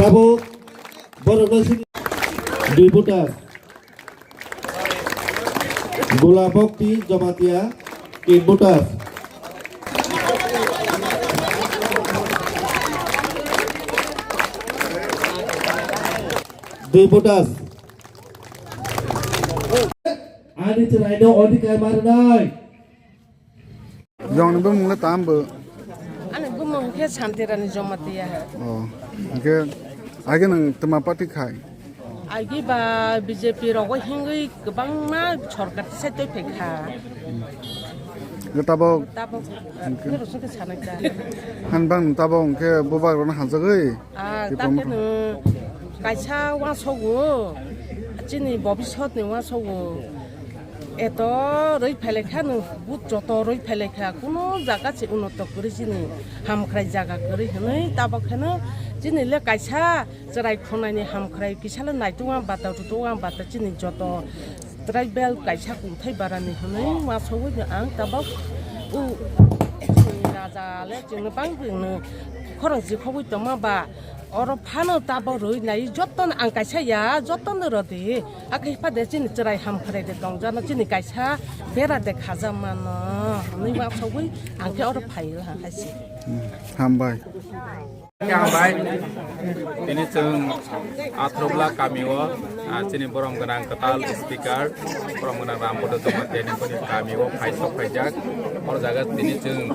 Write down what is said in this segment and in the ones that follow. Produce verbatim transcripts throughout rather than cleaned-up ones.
Tabuk borokno sini dui voter. Gula Bokti Jamatia, tin voter. Dui voter. Ani chwraino odhikar ma rwnai. Jongni bumung le tam bo? Ani bumung khe Santirani Jamatia. Oh, hingke age nang tama party khai? Agi ba B J P rogo hingwi kwbangma sorkar se twi phaikha. Hingke tabok? Tabok, hingke? Hingke rosong khe sanai ta. Han bang tabok hingke bubak rokno hamjagwi? Ah, Tipra takheno kaisa uansukgo, chini bobisotni uansukgo. Eto rwi phailaikha nwng, but joto rwi phailaikha, kuno jaga se unoto kwrwi chini hamkrai jaga kwrwi hwnwi tabok kheno chini le kaisa chwrai khwnaini hamkrai kisa le naitukma bata rutukma bata chini joto tribal kaisa kungthai barani hwnwi uansugwi ang tabok u chini raja le chwngno bang bwino khorang jikhogwi tongma ba. Oro phano tabok rwi nai jotono ang kaisa ya, jotono rw di. Hakhe hipha de chini chwrai hamkrai de tongjano chini kaisa bera de khaja mano. Hwnwi ma sogwi ang khe oro phai o ha hai se. Hmm, hambai. Hambai. Tini chwng Athrobla kamio, ah, chini borom gwnang kwtal speaker, borom gwnang Rambodo Jamatia ni boni kamio phai sok phaijak. Oro jaga tini chwng,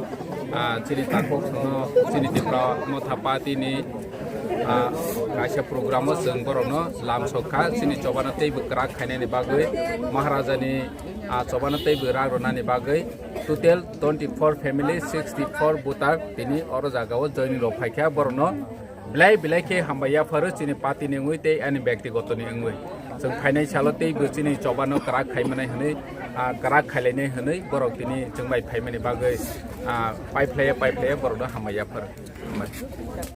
ah, chini takhuk songno chini Tipra Motha Party ni ah, kaisa program o chwng borokno lam sok kha, chini chobano teibo kwrak khainani bagwi, Maharajani, ah, chobano teibo rak rwnani bagwi total twenty four family, sixty four voter tini oro jaga o joining rok phai kha, borokno belai belai khe hambai yapharo chini party ni wngwi tei ani byaktigoto ni wngwi. Chwng phainai salo teibo chini chobano kwrak khaimanai hwnwi, ah, kwrak khailainai hwnwi borok tini chwng bai phaimani bagwi, ah, paiphlaiya paiphlaiya borokno hambai yapharo. Hambai.